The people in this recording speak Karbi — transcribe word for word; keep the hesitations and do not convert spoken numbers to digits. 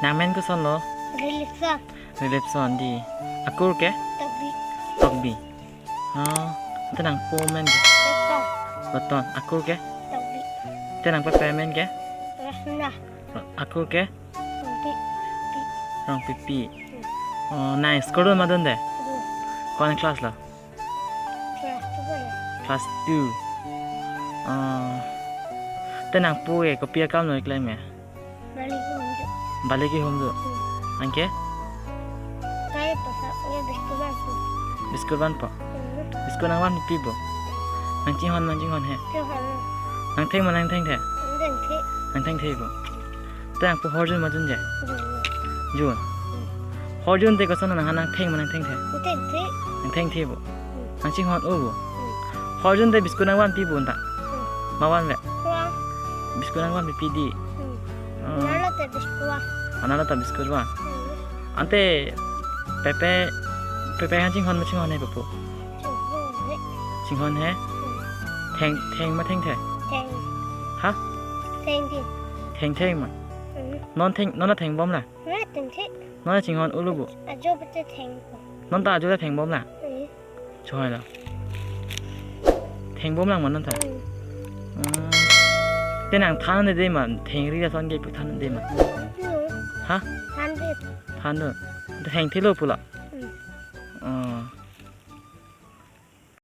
Nangmen kosonlo? Rilipson. Rilipson dei. Akur ke? Tokbi. Tokbi. Oh, te nangpo men ke? Beton. Beton. Akur ke? Tokbi. Te nangpepe men ke? Rasna. Akur ke? Rongpipi. Rongpipi. Hmm. Oh, nang school dun ma dun de? Dun. Ko-an class lo? Class two ko lo. Class two. Ah. Te nangpo ke kopi akam lo keklem ke? Bali kehumdo. Bali kehumdo. Hmm. Anke? Kai pasa ya biscuit vanpo. Biscuit vanpo. Hmm. Biscuit nangvanpi bo? Nangchinghon, nangchinghon he. Chinghon. Nangtheng ma nangthengthe? Nangthengthe. Nangthengthe bo. Te nangpo hor jun ma junje? Jun. Jun. Hor jun te koson nang, nangtheng ma nangthengthe? Nangthengthe. Nangthengthe bo. Hmm. Nangchinghon-o bo. Hmm. Hor jun te biscuit nangvanpi bo ta? Hmm. Ma vanve? Van. Biscuit nangvanpipi dei. Hmm. Hmm. Anarlo te biscuit van. Anarlo ta biscuit van. Hmm. Ante pepe, pepe nangchinghon ma chinghon he pepo? Chinghon he. Chinghon he? Hmm. Theng, theng ma thengthe? Theng. Ha? Thengthe. Thengthe ma? Hmm. Non theng, non ta thengbom la? Nang thengthe. Non chinghon-olo bo? Ajo bete thengpo. Non ta ajo ta thengbom la? Hmm. Choi lo. Thengbom lang ma non ta? Hmm. Hmm. Te nangthan de ma, thengri lason ke pu than de ma? Hmm. Ha? Than de. Than do. Te thengthelo pu la? Hmm. Hmm.